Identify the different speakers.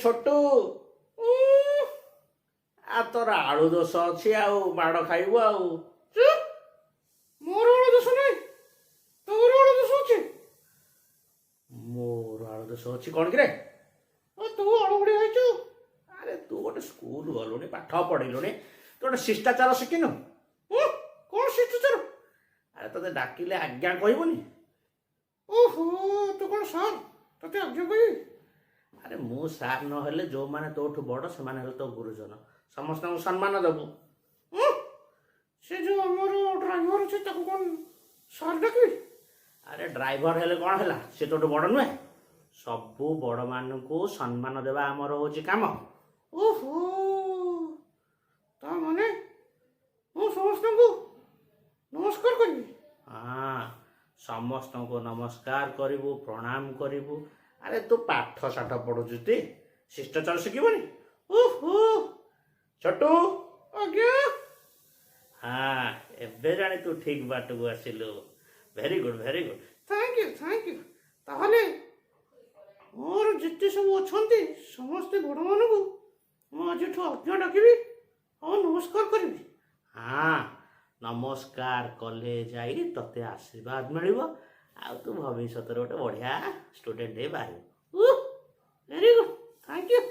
Speaker 1: ଛୋଟୁ। ଆଉ ତୋର ଆଳୁ ଦୋଷ ଅଛି, ଆଉ ମାଡ଼ ଖାଇବୁ ଆଉ।
Speaker 2: ଚୁପ୍! ମୋର ଆଳୁ ଦୋଷ ନାହିଁ, ତୋର ଆଳୁ ଦୋଷ ଅଛି।
Speaker 1: ମୋର ଆଳୁ ଦୋଷ ଅଛି କ'ଣ କିରେ?
Speaker 2: ଆଉ ତୁ ଆଳୁ ଭଳିଆ ହେଇଛୁ।
Speaker 1: ଆରେ, ତୁ ଗୋଟେ ସ୍କୁଲ ଗଲୁଣି, ପାଠ ପଢିଲୁଣି, ତୁ ଗୋଟେ ଶିଷ୍ଟାଚାର ଶିଖିନୁ?
Speaker 2: ଉଁ, କ'ଣ ଶିଷ୍ଟାଚାର?
Speaker 1: ଆରେ, ତୋତେ ଡାକିଲେ ଆଜ୍ଞା କହିବୁନି?
Speaker 2: ଓହୋ, ତୁ କ'ଣ ସାର୍? ତତେ ଆଜ୍ଞା କହିବି?
Speaker 1: ଆରେ, ମୁଁ ସାର୍ ନହେଲେ ଯୋଉମାନେ ତୋଠୁ ବଡ଼, ସେମାନେ ହେଲେ ତୋ ଗୁରୁଜନ। ସମସ୍ତଙ୍କୁ ସମ୍ମାନ ଦେବୁ।
Speaker 2: ଉଁ, ସେ ଯୋଉ ଆମର ଡ୍ରାଇଭର ଅଛି, ତାକୁ କ'ଣ ସାର୍ ଡାକିବି?
Speaker 1: ଆରେ, ଡ୍ରାଇଭର ହେଲେ କ'ଣ ହେଲା? ସେ ତୋଠୁ ବଡ଼ ନୁହେଁ? ସବୁ ବଡ଼ମାନଙ୍କୁ ସମ୍ମାନ ଦେବା ଆମର ହେଉଛି କାମ।
Speaker 2: ଓହୋ, ତା ମାନେ ମୁଁ ସମସ୍ତଙ୍କୁ ନମସ୍କାର କରିବି?
Speaker 1: ହଁ, ସମସ୍ତଙ୍କୁ ନମସ୍କାର କରିବୁ, ପ୍ରଣାମ କରିବୁ। ଆରେ, ତୁ ପାଠ ସାଠ ପଢୁଛୁ ଟି, ଶିଷ୍ଟାଚାର ଶିଖିବୁନି?
Speaker 2: ଓହୋ।
Speaker 1: ଛୋଟୁ।
Speaker 2: ଆଜ୍ଞା।
Speaker 1: ହଁ, ଏବେ ଜାଣି ତୁ ଠିକ ବାଟକୁ ଆସିଲୁ। Very good, very good.
Speaker 2: Thank you, thank you. ତାହେଲେ ମୋର ଯେତେ ସବୁ ଅଛନ୍ତି, ସମସ୍ତେ ବଡ଼ମାନଙ୍କୁ ମୁଁ ଆଜିଠୁ ଆଜ୍ଞା ଡାକିବି ଆଉ ନମସ୍କାର କରିବି।
Speaker 1: ହଁ, ନମସ୍କାର କଲେ ଯାଇ ତତେ ଆଶୀର୍ବାଦ ମିଳିବ ଆଉ ତୁ ଭବିଷ୍ୟତରେ ଗୋଟେ ବଢ଼ିଆ ଷ୍ଟୁଡେଣ୍ଟ ହେଇ ବାହାରିବୁ।
Speaker 2: Very good, thank you.